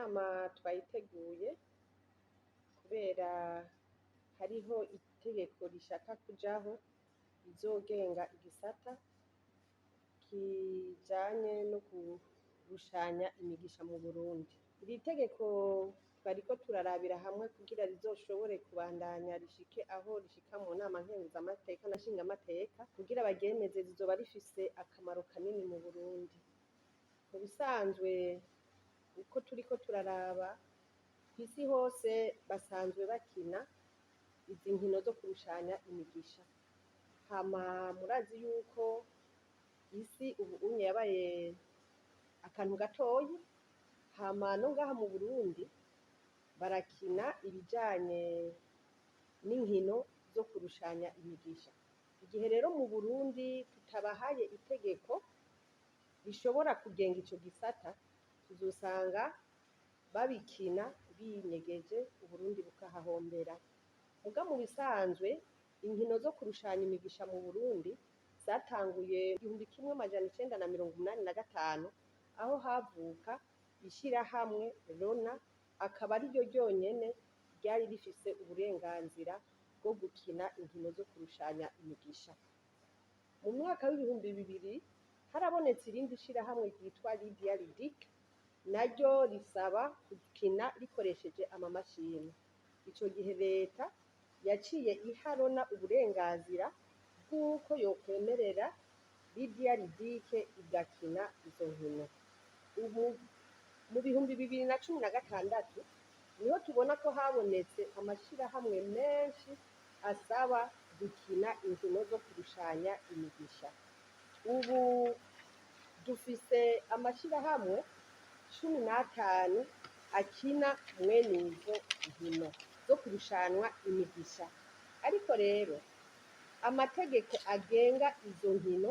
Nama twayiteguye kubera hariho itegeko rishaka kujaho rizogenga igisata kijanye no kurushanya imigisha mu Burundi. Iri tegeko twariko turarabira hamwe kugira rizoshobore kubandanya rishike aho rishika mu nama nkenguzamateka na nshingamateka kugira baryemeze rizoba rifise akamaro kanini mu Burundi. Mu bisanzwe uko turiko turaraba kw'isi hose basanzwe bakina izi nkino zo kurushanya imigisha. Hama murazi yuko isi ubu unye yabaye akantu gatoyi, hama no ngaha mu Burundi barakina ibijanye n'inkino zo kurushanya imigisha. Igihe rero mu Burundi tutabahaye itegeko rishobora kugenga ico gisata, tuzosanga babikina binyegeje Uburundi bukahahombera. Muga mu bisanzwe inkino zo kurushanya imigisha mu Burundi zatanguye 1985 aho havuka ishirahamwe Rona, akaba ariryo ryonyene ryari rifise uburenganzira bwo gukina inkino zo kurushanya imigisha. Mu mwaka w'2000 harabonetse irindi shirahamwe ryitwa Lydia Ludic, naryo risaba gukina rikoresheje amamashini. Ico gihe leta yaciye iha Rona uburenganzira bw'uko yokwemerera Lydia Ludic igakina izo nkino. Ubu mu 2016 niho tubona ko habonetse amashirahamwe menshi asaba gukina inkino zo kurushanya imigisha. Ubu dufise amashirahamwe 15 akina mwene izo nkino zo kurushanwa imigisha. Ariko rero amategeko agenga izo nkino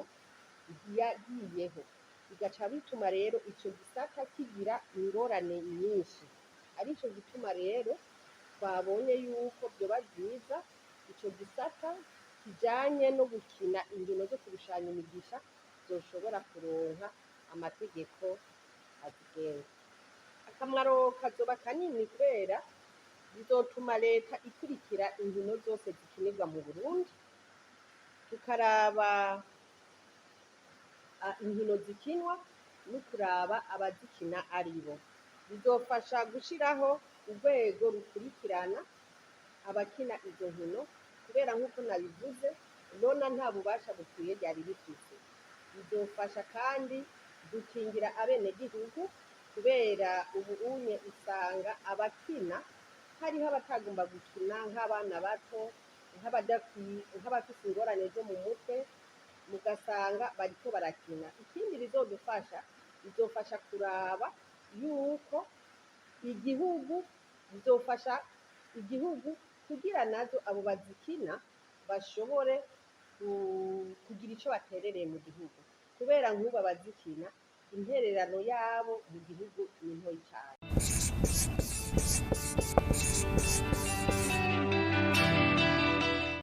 ntiyagiyeho, bigaca bituma rero ico gisata kigira ingorane nyinshi. Arico gituma rero twabonye yuko vyoba vyiza ico gisata kijanye no gukina inkino zo kurushanya imigisha zoshobora kuronka amategeko azigenga. Akamaro kazoba kanini kubera bizotuma leta ikurikira inkino zose zikinirwa mu Burundi, tukaraba inkino zikinwa no kuraba abazikina aribo. Bizofasha gushiraho urwego rukurikirana abakina izo nkino kubera nk'uko nabivuze Rona nta bubasha bukwiye ryari rifise. Bizofasha kandi gukingira abenegihugu kubera ubu unye usanga abakina hariho abatagomba gukina nk'abana bato, nk'abafise ingorane zo mu mutwe, mugasanga bariko barakina. Ikindi bizodufasha, bizofasha kuraba yuko igihugu, bizofasha igihugu kugira nazo abo bazikina bashobore kugira ico baterereye mu gihugu, kubera nk'ubu abazikina intererano yabo mu gihugu ni ntoyi cane.